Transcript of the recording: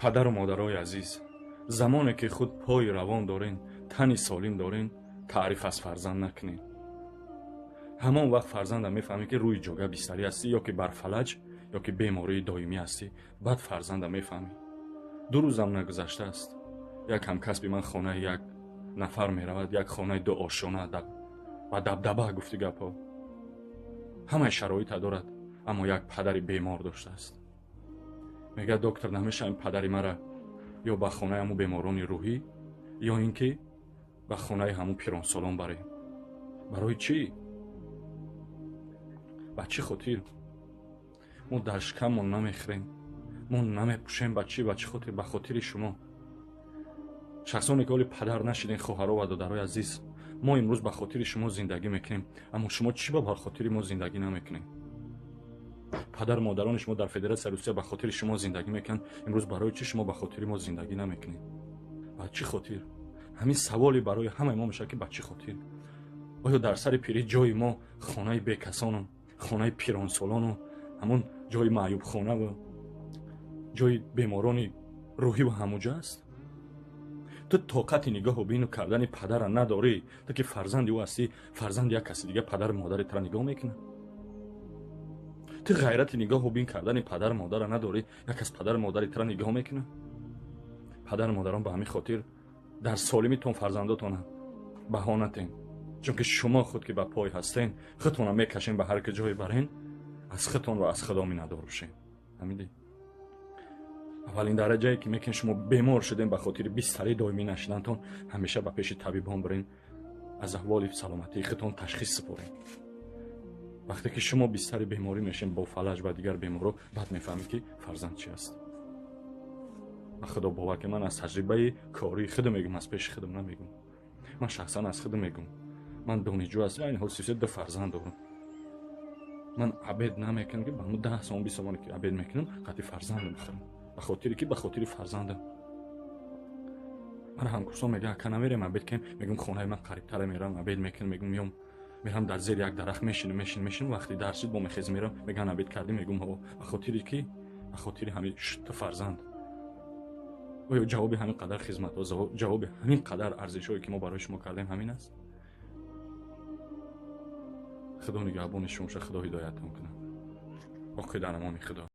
Падару модарои азиз, замоне ки худ пои равон дорен, тани солим дорен, таъриф аз фарзанд накунед. Ҳамон вақт фарзанда мефаҳмӣ, ки рӯи ҷога бистарӣ ҳастӣ, ё ки бар фалаҷ, ё ки бемории доимӣ ҳастӣ. Баъд фарзанда мефаҳмӣ. 2 рӯзам нагузаштааст, як ҳамкасби ман хонаи як нафар меравад, як хонаи дуошона ба дабдаба, гуфти гапҳо, ҳамаи шароита дорад, аммо як падари бемор доштааст. Мегӯяд: «Доктор, намешавем падари мара ё ба хонаи ҳамун беморони рӯҳӣ, ё ин ки ба хонаи ҳамун пиронсолон барем?» Барои чӣ? Ба чӣ хотир? Мо дар шикаммон намехӯрем, мо намепӯшем. Ба чӣ, ба чӣ хотир? Ба хотири шумо. Шахсоне ки ҳоли падар нашидем, хоҳаро ва додарои азиз, мо имрӯз ба хотири шумо зиндагӣ мекунем, аммо шумо чӣ ба хотири мо зиндагӣ намекунем? Падару модарони шумо дар Федератсияи Русия ба хотири шумо зиндагӣ мекунанд. Имрӯз барои чӣ шумо ба хотири мо зиндагӣ намекунед? Ба чӣ хотир? Ҳамин саволе барои ҳамаи мо мешавад, ки ба чӣ хотир? Оё дар сари пирӣ ҷои мо хонаи бекасону хонаи пиронсолону ҳамон ҷои маъюбхонаву ҷои беморони рӯҳиву ҳамуҷа аст? Ту тоқати нигоҳу бину кардани падара надорӣ, ту ки фарзанди ӯ ҳастӣ, фарзанди як каси дига падару модари тура нигоҳ мекунад? Ту ғайрати нигоҳу бин кардани падару модара надорӣ, як кас падару модари тура нигоҳ мекунад? Падару модарон, ба ҳамин хотир дар солимитон фарзандотона баҳонатен, чунки шумо худ ки ба пой ҳастен, худтона мекашен, ба ҳар ки ҷое барен, аз худтонро аз Худо миннатдор бошен. Фаҳмидӣ? Аввалин дараҷае ки мекунед, шумо бемор шудем, ба хотири бистари доимӣ нашидантон ҳамеша ба пеши табибон бирен, аз аҳволи саломатии худтон ташхис супорем. Вақте ки шумо бистари беморӣ мешем бо фалаҷ ва дигар беморо, баъд мефаҳмед, ки фарзанд чи аст. Ба Худо бовар ки ман аз таҷрибаи кории худам мегӯм, аз пеши худам намегӯм. Ман шахсан аз худам мегӯм. Ман донишҷӯ ҳастам, айни ҳол 32 фарзанд дорам. Ман обед намекунам, ки ба ҳамун 10 сомон, 20 сомоне ки обед мекунам, қати фарзандам бихӯрам. Ба хотире ки ба хотири фарзандам. Ман ҳамкурсон мегӯям: «Ака, намерем обед кунем?» Мегӯм: «Хонаи ман қарибтара, мерам, обед мекунам». Мегӯм: «Меём, мерам, дар зери як дарахт мешинам, мешинам, мешинам. Вақти дарс шид, бо мехезам, мерам». Мегӯян: «Обед кардӣ?» Мегӯм: «Ҳо». Ба хотири ки? Ба хотири ҳамин шутта фарзанд. Оё ҷавоби ҳамин қадар хизматҳо, ҷавоби ҳамин қадар арзишҳое ки мо барои шумо кардем, ҳамин аст? Худо нигаҳбони шумо шад, Худо ҳидоятон кунад. Боқӣ дар амони Худо.